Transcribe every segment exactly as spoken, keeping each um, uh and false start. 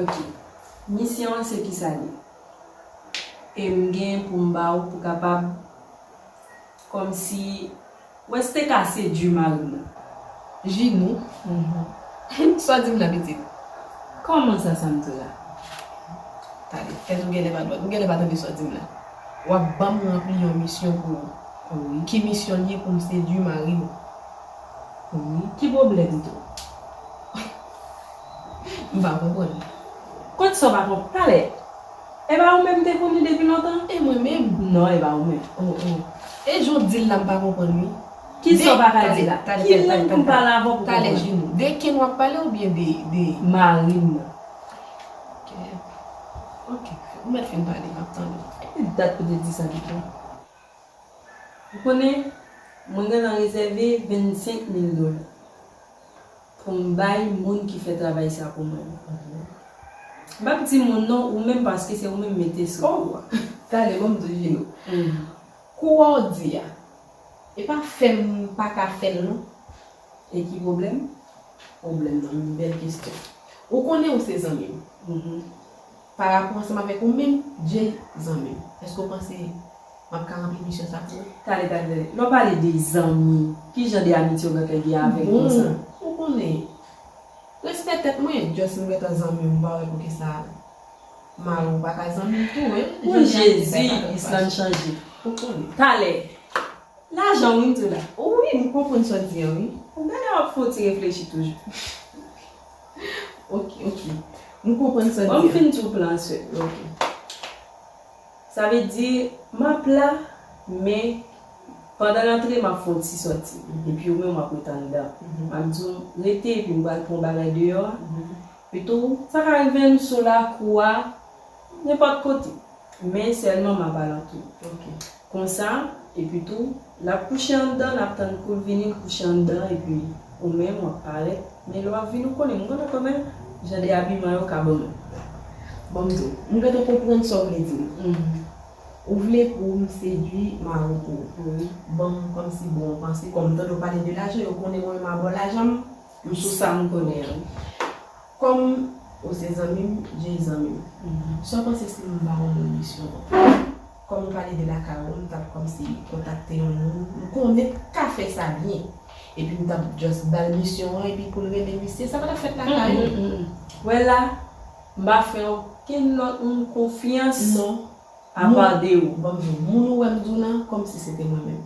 Ok. Misyon an se kisa li? E m gen pou m ba w pou kapab kòmsi, wè si te ka sedui mari m nan. Jinou. Mhm. Sa w di m la, pitit? Kòman sa, sa m di w la? Tande, tèt ou genlè pa dwat. M genlè pa tande sa w di m la. W ap ban m ranpli yon misyon pou ou. Wi. Ki misyon l ye pou m sedui mari m? Wi. Ki pwoblèm tou? M pa konprann. Kot sa w pa konprann? Talè. E pa ou menm te konnen depi lontan? E mwen menm? Non, e pa ou menm. Oh, oh. E jan w di l la, m pa konprann, wi. Ki sa w pa ka di la? Ki lang pou m pale avè w pou konprann? Talè, Jinou. De ken w ap pale oubyen de, de mari m nan? Ok. Ok. Ou mèt fin pale, m ap tande w. Ki dat pou te di sa pito? Ou konnen, mwen gentan rezève vennsenk mil dola pou m bay moun ki fè travay sa pou mwen. M p ap di moun non, ou menm, paske se ou menm mete sou kou a. Talè, ban m di w, Jinou. Mhm. Kou a w di a, e pa fè m pa ka fè l non. E ki pwoblèm? Pwoblèm nan, yon bèl kesyon. Ou konnen ou se zanmi m. Mhm. Pa rapò ansanm avèk ou menm, Jay zanmi m. Èske w panse m ap ka ranpli misyon sa pou ou? Talè, talè, talè. Lè w pale de zanmi, ki jan de amitye w gentan gen avè l konsa? Bon, ou konnen. Respè tèt mwen, just m gentan zanmi w, m pa wè poukisa mari w pa ka zanmi m tou, wi. Wi, Jezi, Islam chanje. Ou konnen. Talè. Lajan wi m di w la. Wi, m konprann sa w di an, wi. Ou genlè w ap fè w ti reflechi toujou. Ok, ok. M konprann sa w di an. Bon, m fin di w plan an, sè. Ok. Sa vle di, m ap la, men pandan l antre, m ap fè w ti sòti. Mhm. Epi ou menm w ap ret anndan. Mhm. M ap di w, rete, epi m pral pran yon bagay deyò a. Mhm. Pito, sa ka rive m sou lakou a, nenpòt kote. Men sèlman m ap alantou. Ok. Konsa, epi tou, l ap kouche anndan, n ap tann kou l vini, l kouche anndan, epi ou menm, w ap parèt. Men lè w ap vini, ou konnen, m konnen kòman jan de abiman yo ka ban mwen. Bon, m di w, m gentan konprann sa w vle di m. Mhm. Ou vle pou m sedui mari w pou ou. Wi. Ban m kòmsi bon panse, kòm m tande w pale de lajan, yo konnen mwen menm abò lajan m, m sou sa m konnen an. Kòm ou se zanmi m, Jay zanmi m. Mhm. Sa w panse si m ba w yon misyon? Kòm ou pale de lakay ou, m t ap kòmsi kontakte yon moun m konnen k ka fè sa byen. Epi m t ap just ba l misyon an, epi pou l rele misye, sa pa t ap fèt lakay ou. Mm, mm, mm, mm. Wè la, m pa fè okenn lòt moun konfyans apa de ou. Non. Moun, ban m di w, moun ou wè m di w lan, kòmsi se te mwen menm.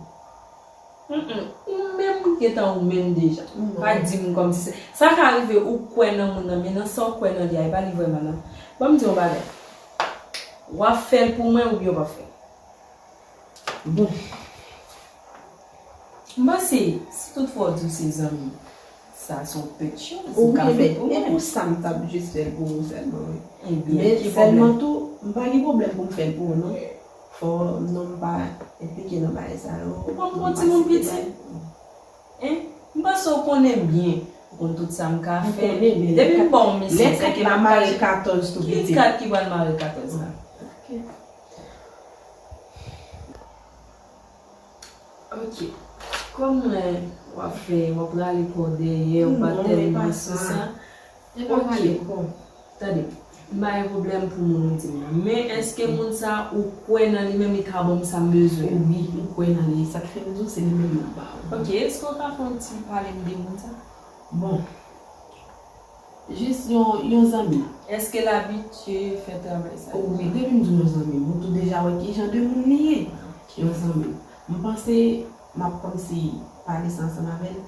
Mm, mm. Ou menm ou gentan ou menm deja. Non. Pa di m kòmsi se. Sa ka rive ou kwè nan moun nan, men nan sa w kwè nan li a, e pa li vrèman nan. Ban m di w yon bagay. W ap fè l pou mwen oubyen w p ap fè l? Bon. M panse, si toutfwa w di w se zanmi, sa se yon pèt choz ou ka fè l pou mwen. Wi, e pou sa m t ap jis fè l pou ou sèlman, wi. Ebyen, ki pwoblèm? Men sèlman tou, m pa gen pwoblèm pou m fè l pou ou, non. Fò non m pa enplike nan bagay sa yo. Ou pran m pou yon timoun piti? Hein? M panse w konnen m byen. Ou konn tout sa m ka fè. M konnen, men depi m ba w misyon, se ke m ap kache. Ki kat ki pral mare katòz la? Ok. Ok. Kòm mwen, w ap fè, w ap rale kò dèyè, ou pa tèlman sou sa. Non, men pa sa. E pa pale ankò. Tande, m pa gen pwoblèm pou moun ou di m nan. Men èske moun sa ou kwè nan li menm, li ka ban m sa m bezwen? Wi, m kwè nan li. Sa k fè m di w se li menm m ap ba ou. Ok, èske w ka fè yon ti pale m de moun sa? Bon. Jis yon, yon zanmi. Èske l abitye fè travay sa? Wi, depi m di w yon zanmi, ou tou deja wè ki jan de moun li ye. Yon zanmi. M panse m ap kòmsi pale sa ansanm avè l.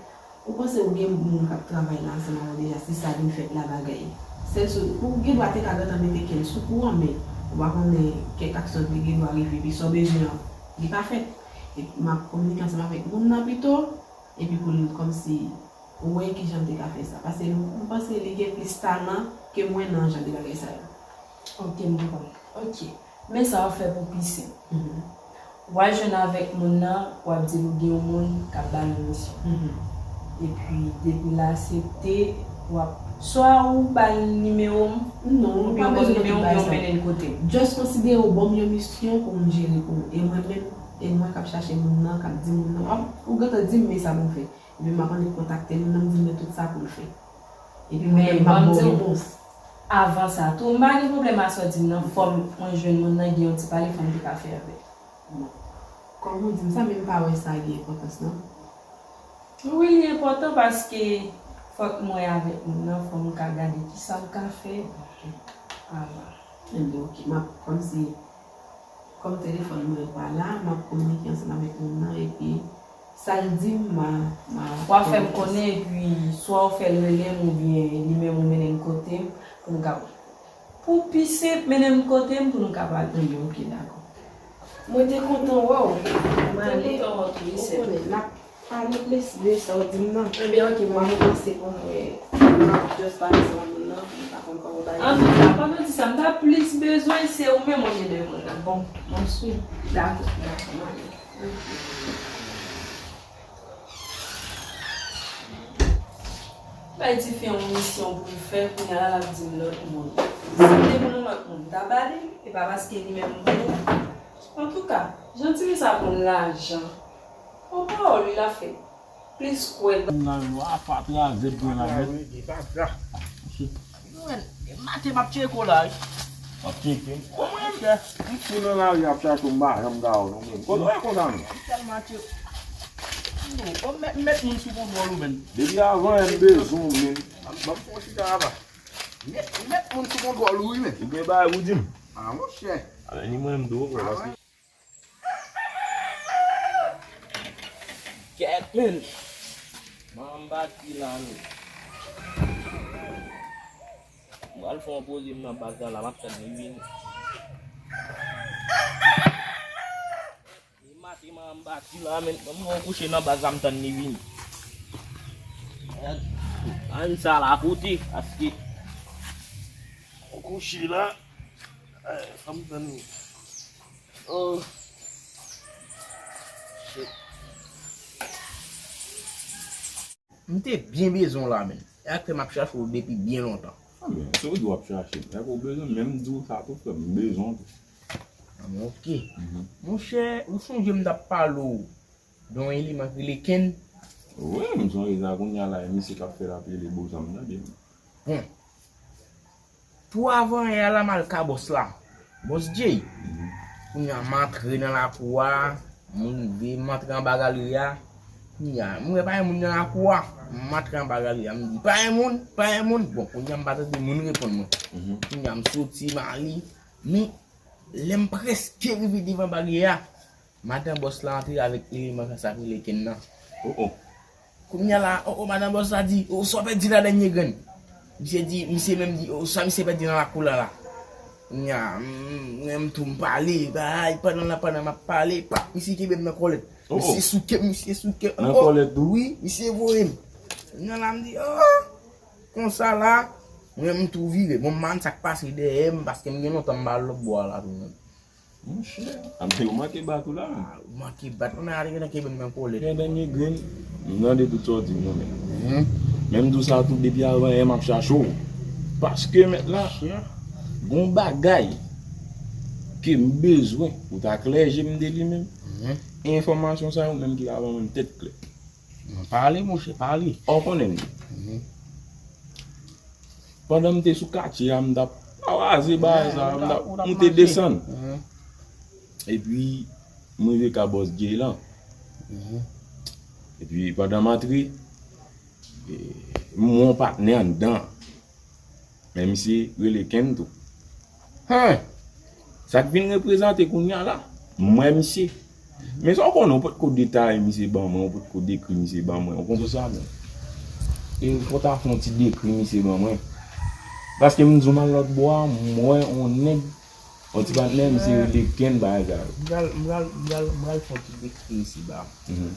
Ou panse ou gen moun k ap travay la ansanm avè w deja, si sa vin fèt la bagay? Sèl sou, ou gen dwa te ka gentan mete kè l sou kou an, men ou pa konnen kèk aksyon ki gen dwa rive, epi sa w bezwen an, li pa fèt. Epi m ap kominike ansanm avèk moun nan pito, epi pou l kòmsi wè kijan l te ka fè sa. Paske m, m panse li gen plis talan ke mwen nan jan de bagay sa yo. Ok, m konprann. Ok. Men sa w ap fè pou pi senp. Mhm. W al jwenn avèk moun nan, w ap di l ou gen yon moun k ap ba l yon misyon. Mhm. Epi, depi l aksepte, w ap, swa ou ba l nimewo m, non, ou pa ba l nimewo m, oubyen w mennen l kote m. Just konsidere w ban m yon misyon pou m jere pou ou. E mwen menm, e mwen k ap chache moun nan, k ap di moun nan, w ap, ou gentan di m men sa pou m fè. Epi m ap annik kontakte moun nan, m di l men tout sa pou l fè. Epi mwen menm m ap ba w repons. Avan sa tou, m pa gen pwoblèm a sa w di m nan, fò m mwen jwenn moun nan, gen yon ti pale, fò m te ka fè avè l. Bon, kòm ou di m sa, men m pa wè sa gen enpòtans, non. Wi, li enpòtan paske fòk mwen avèk moun nan, fò m ka gade kisa m ka fè avan. Enben, ok, m ap, kòm se, kòm telefòn mwen pa la, m ap kominike ansanm avèk moun nan, epi sa l di m, m a, m a... W a fè m konnen, epi swa w fè l rele m, oubyen li menm ou mennen m kote m, pou nou ka, pou pi senp, mennen m kote m, pou nou ka pale. Enben, ok, dakò. Mwen te kontan wè w. Mwen kontan wè w tou, wi, sè. Ou konnen, n ap pale plis de sa w di m nan. Enben, ok, mwen panse pou mwen, m ap just pale sa moun nan, m pa konn kòman bagay. Antouka, pandan di sa, m ta plis bezwen se ou menm olye de moun nan. Bon, mwen swiv. Dakò, dakò, mwen ale. Bay tifi yon misyon pou l fè, kounye a la l ap di m lòt moun. Si m te konn yon lòt moun, m ta ba li, e pa paske li menm m konnen. Antouka, jan tifi sa konn lajan, yon pawòl wi l ap fè plis kwè. Nan lwa fatra zèb gen la nèt. Mwen, maten m ap tcheke w la wi. W ap tcheke m? Bon, mwen, m tou nan lari ap chache w, m pa janm ka wè w non, menm. Kote w ye konsa menm? M tèlman tcheke. Bon, m met, m met moun sou kontwòl ou menm. Depi avan yè m bezwen w menm. Ban m fè yon chita apa. Met, met moun sou kontwòl ou wi menm. Ou gen bagay pou di m? A monchè. A, ni mwen m tou, paske Kèt, men. Manman m pati la, men. M pral fè yon poze m nan baz la, la m ap tann li vini. Li maten manman m pati la, men. Ban m fè yon kouche nan baz la, m tann li vini. Ann sa la kote, paske yon kouche la. Eh, fò m tann li. Oh. Shit. M te byen bezwen w la, menn. E sa k fè m ap chache w depi byen lontan. A, men, se ou di w ap chache m. Lè ke w bezwen m, men m di w sa tou, frè m, m bezwen w tou. A, men, ok. Mhm. Monchè, ou sonje m t ap pale w de yon eleman k rele Ken? Wi, m sonje sa kounye a la, e misye k ap fè l ap rele Bozanm nan, byen. Bon. Tou avan yè a la, m al ka bòs la. Bòs Jay. Mhm. Kounye a, m antre nan lakou a, m rive, m antre anba galri a. Kounye a, m wè pa gen moun nan lakou a. M antre anba galri a, m di, "Pa gen moun, pa gen moun." Bon, kounye a, m pa tande moun reponn mwen. Mhm. Kounye a, m soti, m ale. Men, lè m prèske rive devan baryè a, madan bòs la antre avèk eleman sa k rele Ken nan. Oh, oh. Kounye a la, oh, oh, madan bòs la di, "Oh, sa w pèdi la, dènye grenn?" Misye di, misye menm di, "Oh, sa misye pèdi nan lakou la la?" Kounye a, m, m, m tou m pale, bay, pandan la, pandan m ap pale, pap, misye kenbe m nan kòlèt. Oh, oh. Misye souke m, misye souke m. Nan kòlèt tou? Wi, misye voye m. Kounye a la, m di, "Oh, konsa la." Mwen, m tou vire. Bon, m pa konn sa k pase dèyè m, paske m gen lontan m pa al lòtbò a la tou menm. Monchè, a, men ou manke bat ou la, menm. A, ou manke bat. Ou nan ale nan kenbe m nan kòlèt. Gen dènye grenn, m tande tout sa w di m nan, menm. Mhm. Men m di w sa tou, depi avan yè m ap chache w. Paske mèt la, gon bagay ke m bezwen pou ta klè je m de li menm. Mhm. Enfòmasyon sa yo menm ki pa ban mwen tèt klè. Mwen pale, monchè, pale. Ou konnen m. Mhm. Pandan m te sou katye a, m t ap kraze bagay sa, m t ap moute desann. Mhm. Epi, m rive ka bòs Jay lan. Mhm. Epi, pandan m antre, e, m wè yon patnè anndan. Men misye rele Ken tou. Hen! Sa k vin reprezante kounye a la, m wè misye. Men sa w konnen, ou potko detaye misye ban mwen, ou potko dekri misye ban mwen. Ou konprann sa, men? E fò w ta fè yon ti dekri misye ban mwen. Paske m di w m al lòtbò a, m wè yon nèg, yon ti patnè, misye rele Ken bagay sa yo. M pral, m pral, m pral, m pral fè yon ti dekri misye ba w. Mhm.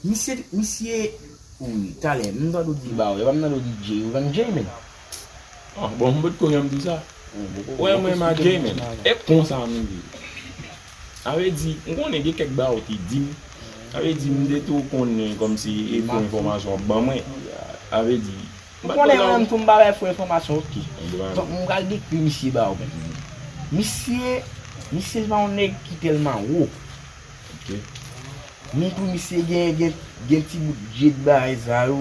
Misye, misye, wi, talè, m tande w di ba w, e pa m tande w di Jay, ou konn Jay, menm? Ah, bon, m potko janm di sa. Wè, mwen, m a Jay, menm. E konsa m ye. Sa vle di, m konnen gen kèk bagay ou te di m. Sa vle di, m te tou konnen kòmsi e fo enfòmasyon w ap ban mwen. Sa vle di, ou konnen mwen menm tou m pa bay fo enfòmasyon, ok. Donk, m pral dekri misye ba w, menm. Misye, misye se pa yon nèg ki tèlman wo. Ok. Men tou misye gen, gen, gen ti bout je bagay sa yo.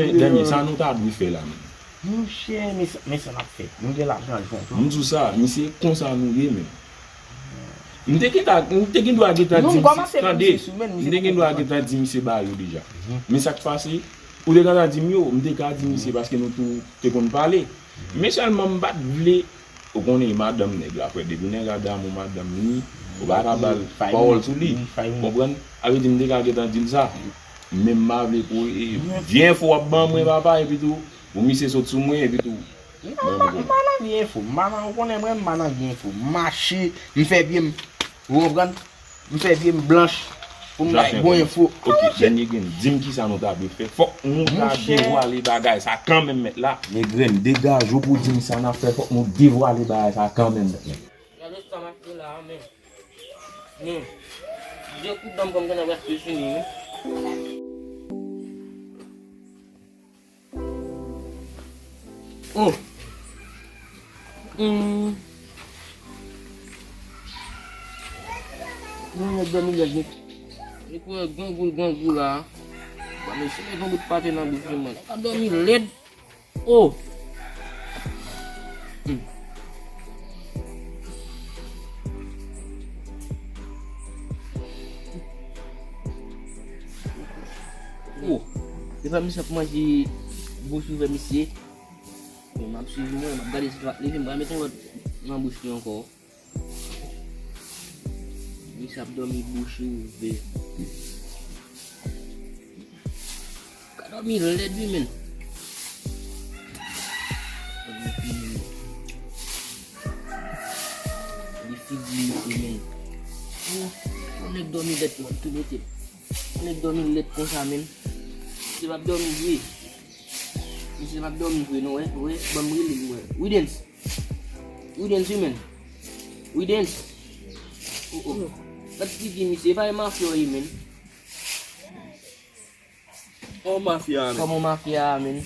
men, Danie, sa nou ta dwe fè la menm. Monchè, men sa, men sa n ap fè. Nou gen lajan jwenn tou. M di w sa, misye, konsa nou ye menm. M te gentan, m te gen dwa gentan di misye, tande, m te gen dwa gentan di misye ba yo deja. Men sa k pase, ou te gentan di m yo, m te ka di misye paske nou tou te konn pale. Men sèlman m pa t vle, ou konnen e madanm nèg la, frè, depi nèg la damou madanm li, ou pa ka ba l pawòl sou li. Konprann? Sa vle di m te ka gentan di l sa. Men m pa vle pou e, vye enfo w ap ban mwen, papa, epi tou, pou misye sot sou mwen, epi tou. Non, m pa, m pa nan vye enfo. M pa nan, ou konnen mwen, m pa nan vye enfo. M mache, m fè pye m, ou konprann? M fè pye m blanch pou m bay bon enfo. Ok, Danie Grenn, di m kisa nou ta dwe fè. Fòk nou ta devwale bagay sa kanmenm, mèt la. Negren, degaje w pou di m sa n ap fè. Fòk nou devwale bagay sa kanmenm, mèt la. Gade sa m ap fè la a, men. Men, de kout dan m kòm gen nan prèske fini, wi. Oh! Hmm. Mwen dòmi lèd, wi. Li kwè grangou l grangou la. Ba mesye met yon bout pate nan bouch li, man. Ap dòmi lèd. Oh! Hmm. Oh! Depi misye ap manje bouch ouvè misye. Bon, m ap swiv mwen, m ap gade si l ap leve, m pral met yon lòt nan bouch li ankò. Misye ap dòmi bouch ouvè. Ka dòmi lèd wi, men. Li figi misye, men. Oh, yon nèg dòmi lèd, mwen tou mete. Yon nèg dòmi lèd konsa, men. Misye p ap dòmi vre. Misye p ap dòmi vre, non, wè, wè, ban m rele l, wè. Widens. Widens, wi, men. Widens. Oh, oh. Gad figi misye, pa e mafya w ye, men. Kòman mafya a, men? Kòman mafya a, men?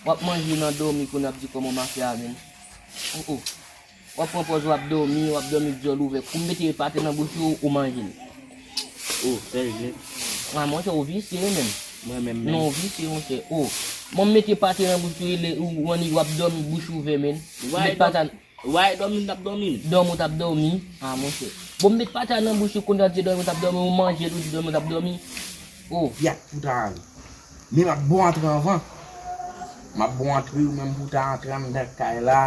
W ap manje nan dòmi kounye a ap di kòman mafya a, men. Oh, oh. W ap pran pòz w ap dòmi, w ap dòmi dyòl ouvè. Kou m mete pate nan bouch ou, ou manje l. Oh, serye? A, monchè, ou visye, wi, men. Mwen menm, men. Non, ou visye, monchè. Oh. Bon, m mete pate nan bouch ou, ou, ou annik w ap dòmi bouch ouvè, men. Ou met pate a. Why dòmi m t ap dòmi? Dòmi w t ap dòmi? A, monchè. Bon, m met pate a nan bouch ou, kounye a di dòmi w t ap dòmi, ou manje l, ou di dòmi w t ap dòmi. Oh. Yat pou ta ale. Men m ap bon antre anvan. M ap bon antre, ou menm pou ta antre anndan kay la,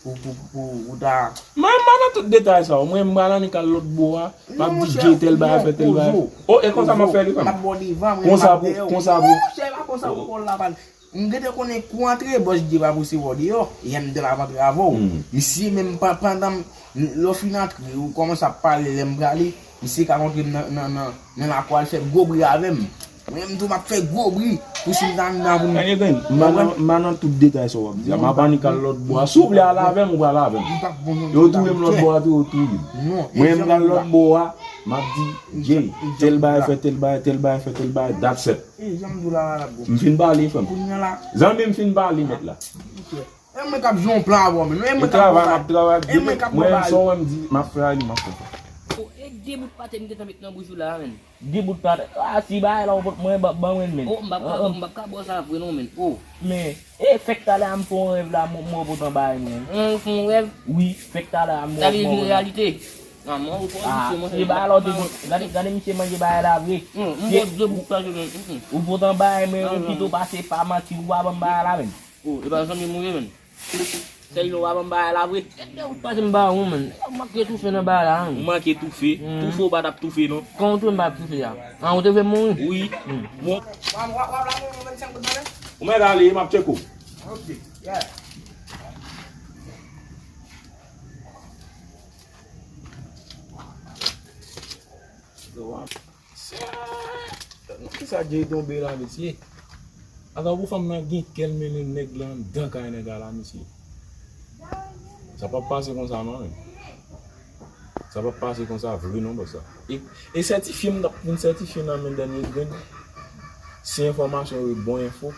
pou, pou, pou, pou ta. Mwen, m pa nan tout detay sa yo. Mwen, m pral annik al lòt bò a. M ap di Dje tèl bagay, fè tèl bagay. Oh, e konsa m ap fè li, frè m. M ap bon devan, mwen, m ap dèyè w. Konsa pou, konsa pou. Monchè, pa konsa pou kòl la, pa. M gentan konnen kou antre, bòs Dye pa pouse wè w deyò, e m te la antre avè w. Misye menm pa, pandan m, lè w fin antre, ou kòmanse ap pale, lè m prale, misye ka montre m nan, nan, nan, nan lakou al fè gwo bri avè m. Mwen menm tou m ap fè gwo bri pou si m ta anndan pou m. Danie Grenn, m pa nan, m pa nan tout detay sa w ap di a. M ap annik al lòt bò a. Si w vle al avè m, ou pral avè m. Yo touye m lòt bò a tou, yo touye m. Mwen m pral lòt bò a, m ap di, Jay, tèl bagay fè tèl bagay, tèl bagay fè tèl bagay, that's it. M fin pale, frè m. Zanmi m fin pale, mèt la. E mwen k ap jwe yon plan avè w, men. E mwen k ap travay, m ap travay. E mwen k ap mwen, sa w wè m di, m ap fè a li, m ap fè sa. Oh, e de bout pate m gentan met nan bouch ou la, men. De bout pate. Ah, si bagay la, ou pot mwen, ban, ban mwen, men. Oh, m p ap ka, m p ap ka ba w sa vre non, men. Oh. Men, e fèk talè a m fè yon rèv la, mwen, mwen potan bay mwen. Ou fè yon rèv? Wi, fèk talè a m. Sa vin vin reyalite. Ah, mwen, ou fè misye manje. Gade, gade misye manje bagay la vre. M pot de bout pate, men. Ou potan bay mwen, ou pito pase pa manti, ou pa ban m bagay la, men. Oh, e pa zanmi m ou ye, men. Sèl nou pa ban m bagay la vre. Ou pa janm ba ou, men. Ou manke toufe nan bagay la, men. Ou manke toufe. Toufe ou pa t ap toufe, non. Kòman ou toufe m pa t toufe a? An, ou te vle mouri? Wi. Bon. Ou mèt ale, m ap tcheke w. Ok, yeah. Sè, nan kisa Jay tonbe la, mesye? Ata pou fanm nan gen kè l mennen nèg la anndan kay nèg la la, mesye. Sa p ap pase konsa non, men. Sa p ap pase konsa vre non, bòs la. E, e sètifye m t ap vin sètifye nan men Danie Grenn. Si enfòmasyon yo bon enfo,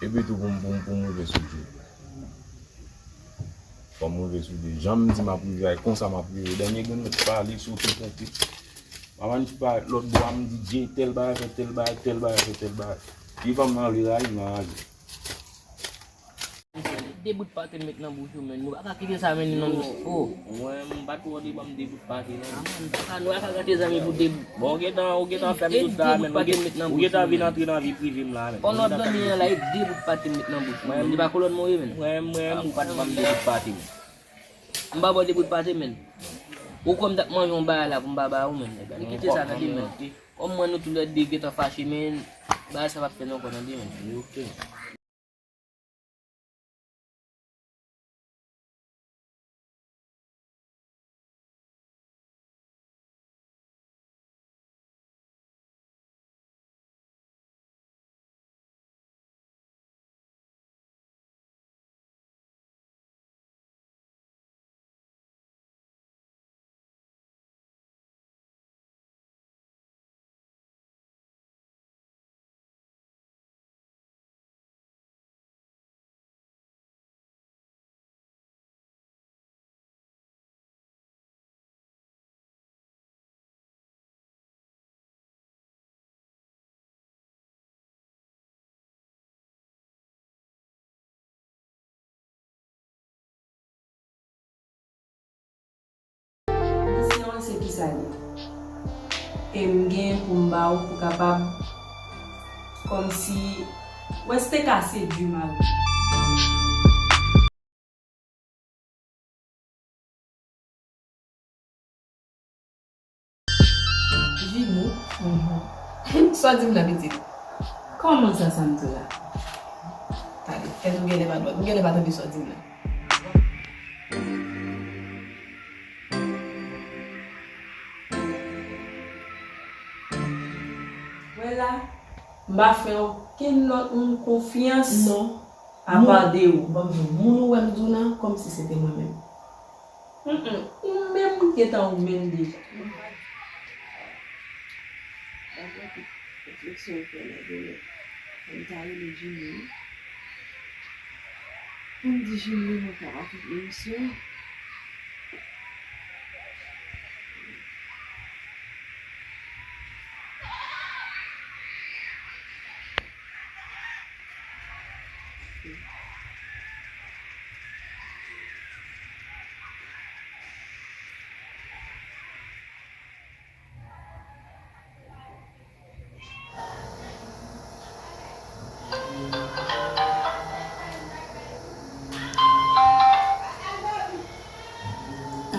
epi tou pou m, pou m, pou m rive sou Jay. Fò m rive sou Jay. Jan m di m ap rive a, e konsa m ap rive. Danie Grenn mèt pale, sote, ponpe. M ap annik pa lòt bò a, m di Jay, tèl bagay fè tèl bagay, tèl bagay fè tèl bagay. Li fè m anraje, m anraje. De bout pate m met nan bouch ou, men. Nou pa ka kite sa mennen non, men. Oh. Mwen, m pa twò de ban m de bout pate, non. Ah, mwen, m pa ka, nou pa ka gate zanmi pou de bout. Bon, ou gentan, ou gentan fè m tout sa, men. Ou gentan vin antre nan vi prive m la, men. Pandan w ap dòmi an la, e de bout pate m met nan bouch ou, men. Li pa kolòn mwen ye, men. Mwen, mwen, ou pa t ban m de bout pate, men. M pa ba w de bout pate, men. Ou kwè m t ap manje yon bagay la pou m pa ba ou, men. Ebyen, kite sa, tande, men. Kòm mwen, nou toulède gentan fache, men. Bagay sa p ap fè nou ankò, tande, men. Ok. Misyon an se kisa l ye? E m gen pou m ba ou pou kapab kòmsi wèste kase di mal. Jimmy, sa w di m nan pitit? Kòman sa, sa m di w la? Tande, tèt ou genlè pa dwat, ou genlè pa tande sa w di m nan. Wè la, m pa fè okenn lòt moun konfyans apa de ou. Ban m di w, moun ou wè m di w nan, kòmsi se te mwen menm. Mm, mm, ou menm ou gentan ou menm deja. Daprè tout refleksyon ou fè la, Jimmy, mwen ta rele Jimmy wi. Pou m di Jimmy mwen pa ak misyon.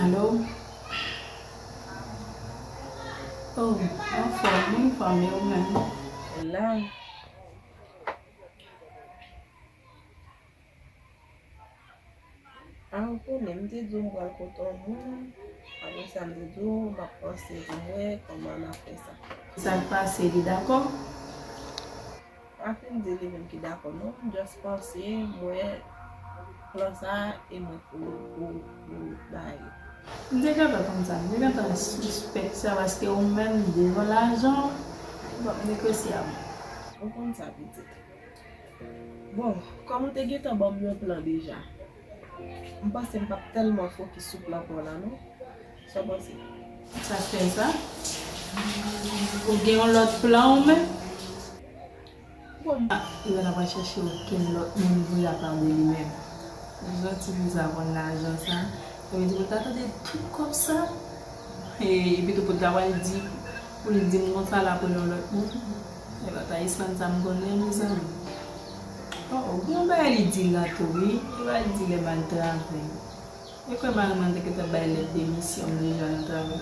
Alo? Oh, anfòm, anfòm, e ou menm? La. A, ou konnen, m te di w m pral kote yon moun. Apre sa, m te di w m ap panse pou m wè kòman n ap fè sa. Sa k pase, li dakò? Pa fin di li menm ki dakò non, m just panse, m wè plan sa e mwen pou, pou, pou bay. M te gentan konn sa, m te gentan sispèk sa paske ou menm devan lajan, w ap negosye avè m. Ou konn sa pitit. Bon, kòm ou te gentan ban m yon plan deja, m panse m p ap tèlman fokis sou plan pa w la non. Sa w panse? Sa fè sa? Ou gen yon lòt plan ou menm? Bon, m pa. Li pa t ap al chèche okenn lòt moun pou l apade li menm. Li sòti pou l ta konn lajan sa. Sa vle di pou l ta tande tout kòb sa. E pito pou l ta pral di, pou l di m konsa l ap rele yon lòt moun. E lòt Ayisman sa m konnen mezanmi. Oh, gen yon bagay li di la tou wi. Li pral di lè m al travay. E kwè mari mwen te gentan bay lèt demisyon m deja nan travay.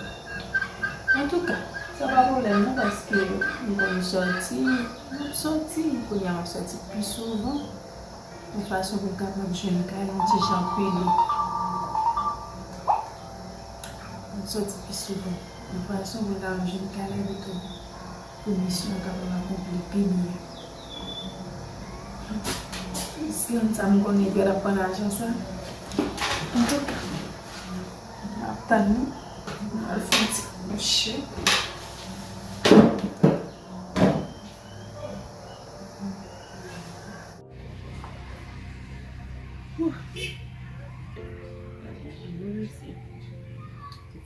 Antouka, sa pa pwoblèm non paske m konn sòti, m ap sòti, kounye a m ap sòti pi souvan. Yon fason pou m kapab jwenn kay yon ti jan pi lou. M ap sòti pi souvan. Yon fason pou m kapab jwenn kay la pito. Pou misyon an kapab akonpli pi byen. Sèl sa m konnen ki ap pran lajan sa. Antouka, m ap tann li. M al fè yon ti kouche.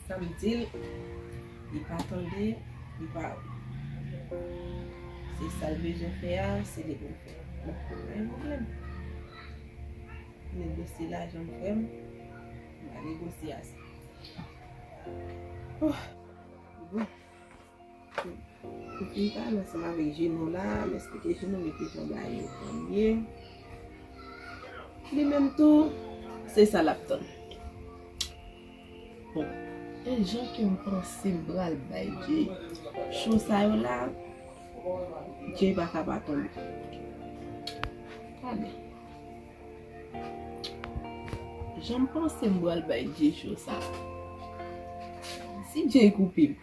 Sa m di l, li pa tande, li pa wè. Se sa l bezwen fè a, se li pou l fè. Bon, pa gen pwoblèm. Negosye lajan frè m, m a negosye a sa. Oh, bon. M fin pale ansanm avèk Jeno la, m eksplike Jeno men kijan bagay yo pran ye. Li menm tou, se sa l ap tann. Bon, e jan ke m panse m pral bay Jay cho sa yo la, Jay pa ka pa tonbe. Gade. Jan m panse m pral bay Jay cho sa. Si Jay koupe m,